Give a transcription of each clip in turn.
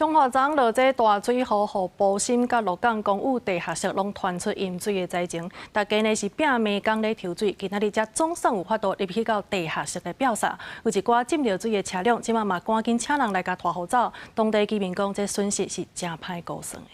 彰化昨落這大水雨，予埔心佮鹿港公有地下室攏傳出淹水的災情。大家呢是拼命工咧抽水，今仔日才總算有法度入去到地下室來標掃。有一寡浸著水的車輛，這馬嘛趕緊請人來共拖予走。當地居民講，這損失是誠歹估算的。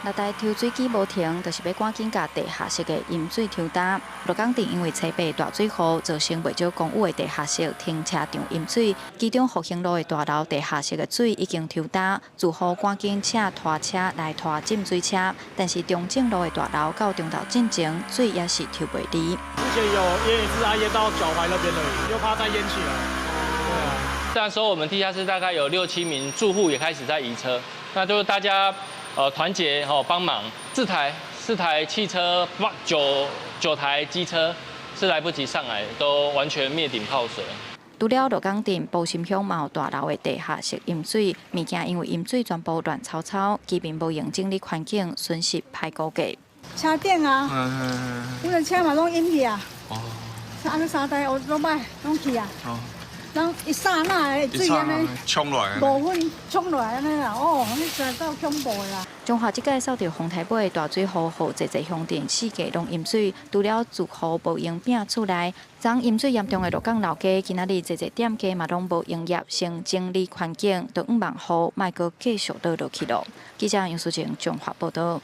六台抽水機無停，就是欲趕緊共地下室的淹水抽乾。鹿港鎮因為初八大水雨，造成袂少公有的地下室停車場淹水，其中復興路的大樓地下室的水已經抽乾，住戶趕緊請拖車來拖浸水車。但是中正路的大樓到中晝進前，水也是抽袂離。之前有淹一次，啊淹到腳踝那邊了，又怕再淹起來。對啊。那時候我們地下室大概有六七名住戶也開始在移車，那就是大家團結吼幫忙，四台汽車，八九九台機車是來不及上來，都完全滅頂泡水。除了鹿港鎮埔心鄉嘛有大樓的地下室淹水，物件因為淹水全部亂糟糟，居民無閒整理環境，損失歹估計。車頂啊，阮的車嘛攏淹去啊，啊，三台烏都擺攏去啊。人一剎那的水按呢，沖落來，5分沖落來按呢啦，哦，那真夠恐怖的啦。彰化這擺受著風台尾大水雨，予濟濟鄉鎮四界攏淹水，除了住戶無閒摒厝內，昨淹水嚴重的鹿港老街，今仔日濟濟店家嘛攏無營業，先整理環境，就向望雨莫閣繼續落落去囉。記者楊淑靜彰化報導。